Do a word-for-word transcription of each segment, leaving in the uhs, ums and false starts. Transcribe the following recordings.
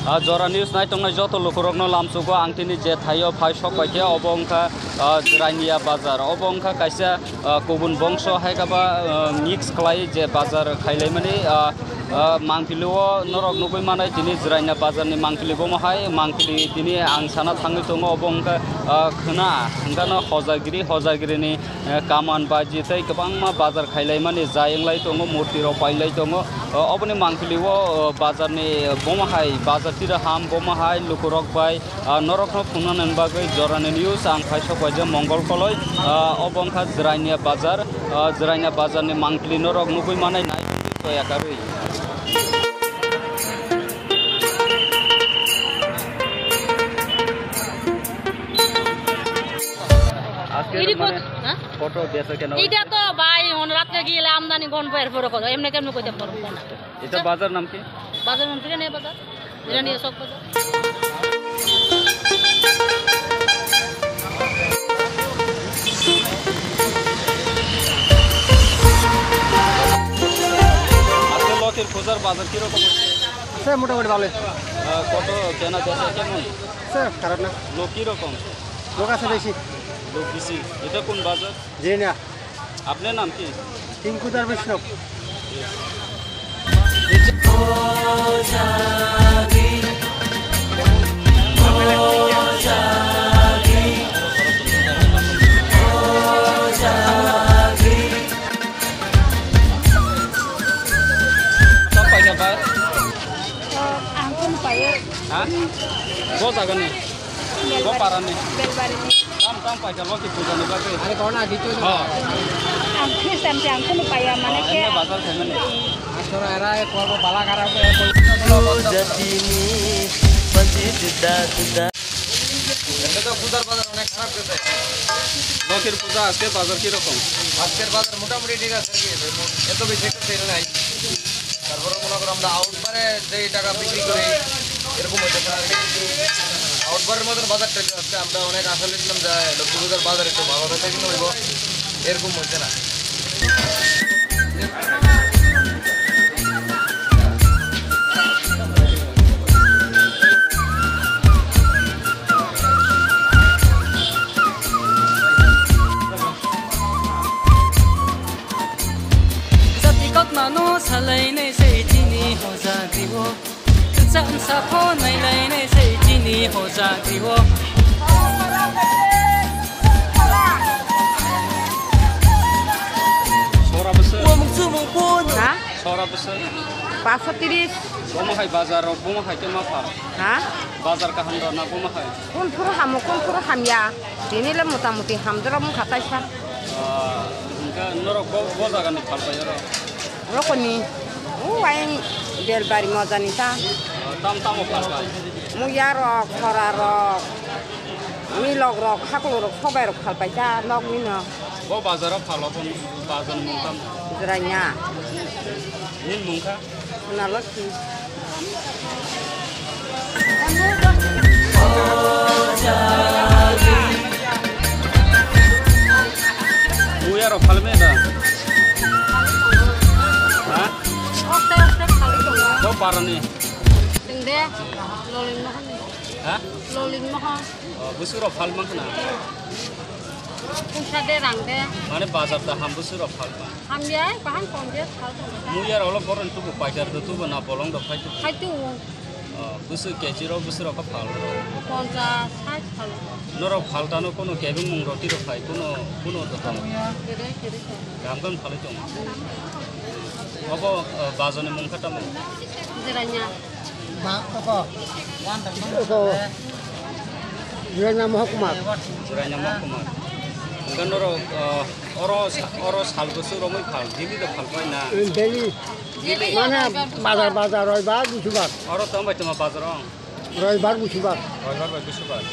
Ah, Jora News naitongnai joto lukurokno lamsugo ang tini je thaio phai sok bai khe obo wngkha, ah, Jirania Bazar. Obo wngkha kaisa, ah, kubun bongso hai khe ba, ah, mix khlai je bazar khailaimani, ah, ah, mangpili o norok nugui manai tini Jirania Bazar ni mangpili bomo hai mangpili tini ang sana thangwi tongo obo wngkha, ah, khwna hwnkha no hojagiri, hojagiri ni eh, kaman baji tei kwbangma bazar khailaimani jai wnglai tongo, murti rok pailai tongo. O, oboni mangpili o, o, bazar ni bomo hai, bazar tira ham bomo hai lukurok bai, ah, norokno phunuknani bagwi Jorani News ang phaisok bai je Mongol Koloi, ah, obo wngkha Jirania Bazar, ah, Jirania Bazar ni mangpili norok nugui manai nai toya karwi. আজকে এরই মানে কত, হ্যাঁ? কত বেচা কেনা হয়েছে? এটা তো ভাই, ওনার রাত্রে গিয়ে আমদানি গণ বের করে কত, এমনি কেমনি কইতে পারবো না। এটা বাজার নাম কি? বাজার নাম থেকে নেই বাজার। এটা নিয়ে সব বাজার। আজকে লক্ষ্মীর পূজার বাজার কিরকম হচ্ছে? আছে মোটামুটি ভালোই। আহ, কত কেনা বেচা কেমন? আছে, খারাপ না। লোক কিরকম? লোক আছে বেশি। লোক বেশি। এটা কোন বাজার? জি না। আপনার নাম কি? টিঙ্কু দার বৈষ্ণব। Ang kung payo. Ha? Bo jaga ni. Bo para ni. Belbari ni. Tam tam paisa loki puja ni bagwi. Are kona gitu. Ha. Ang Christian si ang kunu paya mane ke. Anya bazar khaimani. Asora era e korbo bala kara ko. Jatini majid da da. এমনি তো পূজার বাজার অনেক খারাপ গেছে। লক্ষ্মীর পূজা আজকে বাজার কিরকম? আজকের বাজার মোটামুটি ঠিক আছে আর কি, এত বেশি একটা সেল নাই। তারপরে মনে করো আমরা আউটবারে যে টাকা বিক্রি করি, এরকম হইতেছে না আর কি। আউটবারের মতন বাজারটা হইতো আজকে, আমরা অনেক আশা নিয়েছিলাম যে লক্ষ্মী পূজার বাজার একটু ভালো বেচা কিনা হইব, এরকম হইছে না। Jati kokma no salai nai se chini hoja dibo. Chamsa pho nai lai nai se chini hoja dibo. Sora bwswk? Sora bwswk? Paso tiris. Bomo hai bazar rok, bomo hai khe ma pha? Ha? Bazar kaham rok na bomo hai? Kun phuru hamo, kun phuru hamya. Tini le mota moti hamjwk rok wngkha taisa. Ah, hwnkhe norok bo, bo jaga ni phalpai oro? Rokoni, o ayang Belbari mojani ta. Ah, tam tamo phalpai? Muya rok, sora rok, milok rok, haklo rok, sobai rok phalpai ta, nok ni no. Bo bazar o phalo, bo bazar ni mung tam? Jiranya. Nini mung kha? Nalokhi. Uya rok phalme da. Ha? Okte, okte, khali tongo. Bo parani. Tengde, Lolin Mohan. Ha? Lolin Mohan. Oh, busu rok phalma khna. Puisa de, rang de. Mane bazar da ham busu rok phalma. Hamya, baham kom je, sal kom je. Muya rok lo boron tubu paikar do tubu na bolong do phai tubu. Phai tubu. Oh, busu kechi rok busu rok phal. Ponchas, sait phal. Norok phal tano kono kebeng mung roti rok phai kono, kono do tong. Kere, kere, kere. Gam gam phalai tong. Obo, eh, bazoni mung kha tamo? Jiranya. Oko Jiranya Mohokuma. Jiranya Mohokuma. Hwnkhe norok, eh, oro sa-, oro sal bwswk romwi phal, daily do phal pai na? Daily. Daily. Mane bazar, bazar, roibar, busubar. Oro tongbai tongma bazar o? Roibar, busubar. Roibar bai busubar.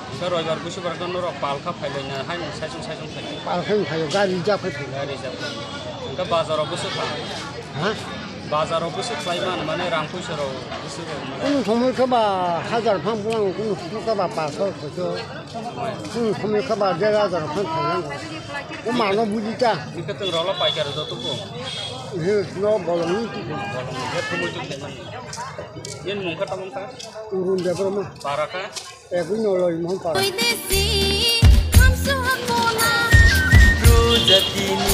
Hwnkhe roibar busubar khe norok palkha phailaina hai saisong saisong phailai. Palkha phailaio, gari reserve khai phailaio. Gari reserve khai. Hwnkhe bazaro busu kha. Ha? Bazaro busu khlai man mane rang puisa rok busu rok mane. Kunu somoi khe ba hajar phang pulang, kunu somoi khe ba paso soso. Kunu somoi khe ba der hajar phang phailang. O mano buji ta. Hwnkhe chwng rolo paikar joto bo. He, no bolong ni. Yen mungkha tamang kha? Urun Debbarma. Para kha? Egwi no loi mohon para. Bru jatini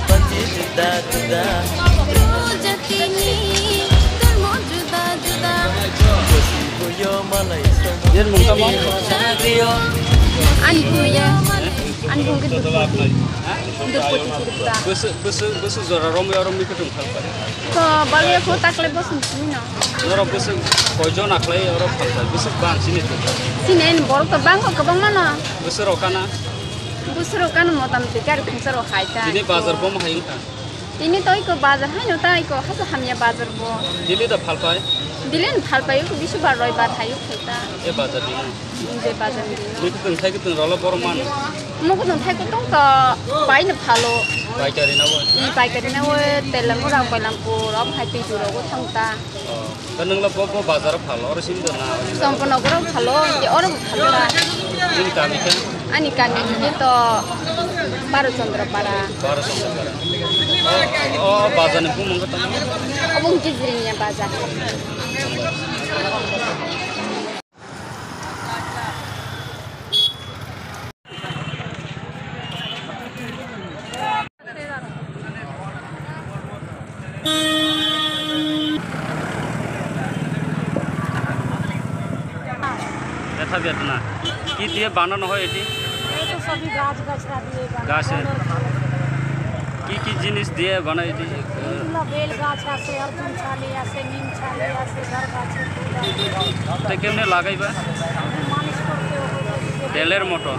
panti juda juda. Bru jatini dhormo juda juda. Josi boyo malai somo. Yen mungkha mo? Ani buya. Ani bungke dudpoti. Dudpoti Tripura. Bwswk, bwswk, bwswk jora romwi oro mikhutung phalpai. Ko bagwi ko takle bosong simi no. Norok bwswk koijon aklai oro phalpai, bwswk bang sini tu. Sini en borok to bang ko kwbang mano. Bwswk rok kana? Bwswk rok kana motamti gari khungsa rok hai ta. Tini bazar bom hai wngkha. Tini to iko bazar hai no ta iko hasa hamya bazar bo. Dili da phalpai? Dili ni phalpai iko bisu bar roi bar hai iko ta. E bazar ni. Je bazar ni. Ni kutung thai kutung rolo boro man. Mo kutung thai kutung ka pai na phalo. Paikari na bo. I paikari na bo Telamura Koilampur om hai tui duro go thang ta. Oh. Ka nung la bo bo bazar phalo oro sim do na. Sompon ogoro phalo je oro phalo ta. Ni kami kan. Ani kami ni to Baro Chandra Para. Baro Chandra Para. Oh, oh bazar ni bumung ka tamo. Obong Gijrinya bazar. Etha betna. Ki diye banano hoy eti? ये तो सभी गाछ गछरा दिए बना। गाछ है। और की की जिनिस दिए बना eti? इनमें बेल गाछ आसे, अर्जुन छाली आसे, नीम छाली आसे, घर गाछ पूरा। Te kemne lagai ba? मालिश करते हो। Teler motor.